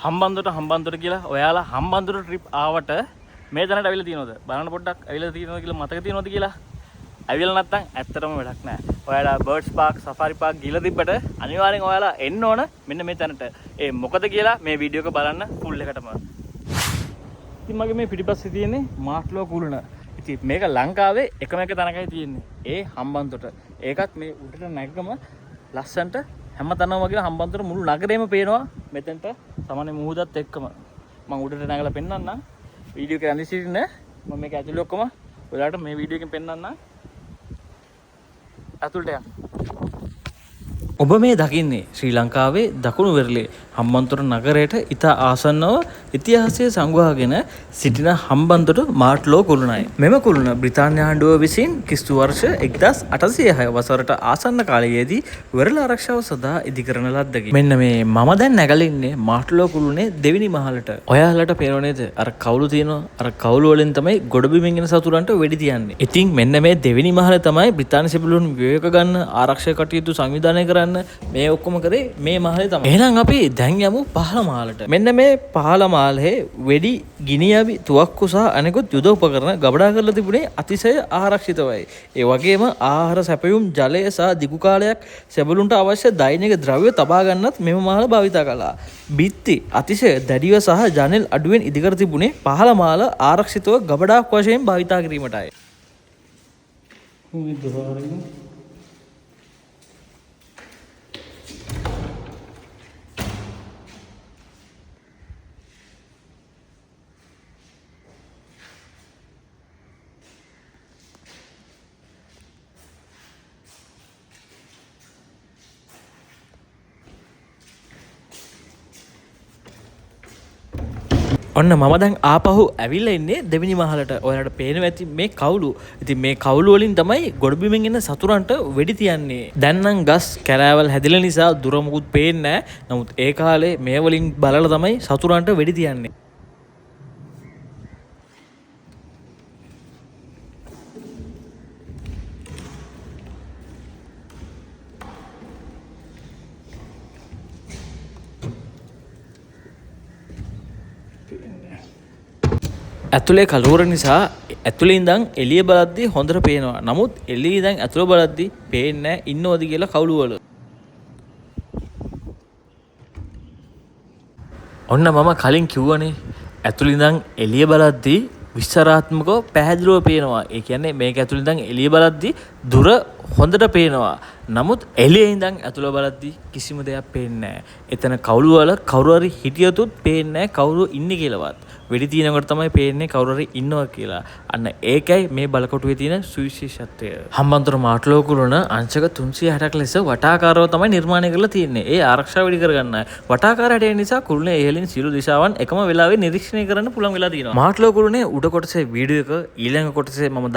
හම්බන්තොට හම්බන්තොට කියලා ඔයාලා හම්බන්තොට ට්‍රිප් ආවට මේ තැනට ඇවිල්ලා තියෙනවද? බලන්න පොඩ්ඩක් ඇවිල්ලා තියෙනවද කියලා, මතක තියෙනවද කියලා. ඇවිල්ලා නැත්තම් ඇත්තටම වැඩක් නෑ. ඔයාලා බර්ඩ්ස් පාක්, සෆාරි පාක් ගිහලා තිබ්බට අනිවාර්යෙන් ඔයාලා එන්න ඕන මෙන්න මේ තැනට. ඒ මොකද කියලා මේ වීඩියෝ එක බලන්න ෆුල් එකටම. ඉතින් මගේ මේ පිටිපස්සේ තියෙන්නේ මාට්ලෝ කුළුණ. ඉතින් මේක ලංකාවේ එකම එක තැනකයි තියෙන්නේ. ඒ හම්බන්තොට. ඒකත් මේ උඩට නැග්ගම ලස්සනට හැම තැනම වගේ හම්බන්තොට මුළු නගරේම පේනවා මෙතෙන්ට සාමාන්‍ය මුහුදත් එක්කම. මං උඩට නැගලා පෙන්නන්නම්. වීඩියෝ එක රැඳී සිටින්න. මම මේක ඇතුළේ ඔක්කොම ඔයාලට මේ වීඩියෝ එකෙන් පෙන්නන්නම්. ඇතුළට යන්න. ඔබ මේ දකින්නේ ශ්‍රී ලංකාවේ දකුණු වෙරළේ හම්බන්තොට නගරයට ඉතා ආසන්නව ඉතිහාසය සංගවාගෙන සිටින හම්බන්තොට මාට්ලෝ කුළුණයි. මෙම කුළුණ බ්‍රිතාන්‍ය ආණ්ඩුව විසින් ක්‍රිස්තු වර්ෂ 1806 වසරට ආසන්න කාලයේදී වෙරළ ආරක්ෂාව සඳහා ඉදිකරන ලද්දකි. මෙන්න මේ මම දැන් නැගලා ඉන්නේ මාට්ලෝ කුළුණේ දෙවෙනි මහලට. ඔයාලට පේනව නේද? අර කවුළු තියෙනවා. අර කවුළු වලින් තමයි ගොඩබිමින් එන සතුරන්ට වෙඩි තියන්නේ. ඉතින් මෙන්න මේ දෙවෙනි මහල තමයි බ්‍රිතාන්‍ය සිපිලුන් විවේක ගන්න, ආරක්ෂක කටයුතු සංවිධානය කරන්න මේ ඔක්කොම කරේ මේ මහලේ තමයි. එහෙනම් අපි දැන් යමු පහළ මහලට. මෙන්න මේ පහළ මහලේ වෙඩි, ගිනි අවි, තුවක්කු සහ අනෙකුත් යුද උපකරණ ගබඩා කරලා තිබුණේ අතිශය ආරක්ෂිතවයි. ඒ වගේම ආහාර සැපයුම්, ජලය සහ දිගු කාලයක් සැබළුන්ට අවශ්‍ය දෛනික ද්‍රව්‍ය තබා ගන්නත් මෙම මහල භාවිතා කළා. බිත්ති අතිශය දැඩිව සහ ජනෙල් අඩුවෙන් ඉදිකර තිබුණේ පහළ මහල ආරක්ෂිතව ගබඩාක් වශයෙන් භාවිතා කිරීමටයි. මේ දොර අරගෙන ඔන්න මම දැන් ආපහු ඇවිල්ලා ඉන්නේ දෙවෙනි මහලට. ඔයාලට පේනවා ඇති මේ කවුළු. ඉතින් මේ කවුළු වලින් තමයි ගොඩබිමෙන් එන සතුරන්ට වෙඩි තියන්නේ. දැන් නම් ගස් කැලෑවල් හැදිලා නිසා දුර මොකුත් පේන්නේ නැහැ. නමුත් ඒ කාලේ මේ වලින් බලලා තමයි සතුරන්ට වෙඩි තියන්නේ. ඇතුලේ කළුවර නිසා ඇතුලේ ඉඳන් එළිය බලද්දි හොඳට පේනවා. නමුත් එළිය ඉඳන් ඇතුළ බලද්දි පේන්නේ නැහැ ඉන්නවද කියලා කවුළු වල. ඔන්න මම කලින් කිව්වනේ ඇතුළේ ඉඳන් එළිය බලද්දි විස්තරාත්මකව පැහැදිලිව පේනවා. ඒ කියන්නේ මේක ඇතුළේ ඉඳන් එළිය බලද්දි දුර හොඳට පේනවා. නමුත් එළියේ ඉඳන් ඇතුළ බලද්දි කිසිම දෙයක් පේන්නේ නැහැ. එතන කවුළු වල කවුරු හරි හිටියොත් පේන්නේ නැහැ කවුරු ඉන්නේ කියලාවත්. වෙඩි තියනකොට තමයි පේන්නේ කවුරු හරි ඉන්නවා කියලා. අන්න ඒකයි මේ බලකොටුවේ තියෙන සුවිශේෂත්වය. හම්බන්තොට මාට්ලෝ කුළුණ අංශක 360ක් ලෙස වටාකාරව තමයි නිර්මාණය කරලා තියෙන්නේ. ඒ ආරක්ෂාව වැඩි කරගන්න. වටාකාර හැටය නිසා කුළුණේ ඉහළින් සියලු දිශාවන් එකම වෙලාවේ නිරීක්ෂණය කරන්න පුළුවන් වෙලා තියෙනවා. මාට්ලෝ කුළුණේ උඩ කොටසේ වීඩියෝ එක ඊළඟ කොටසේ මම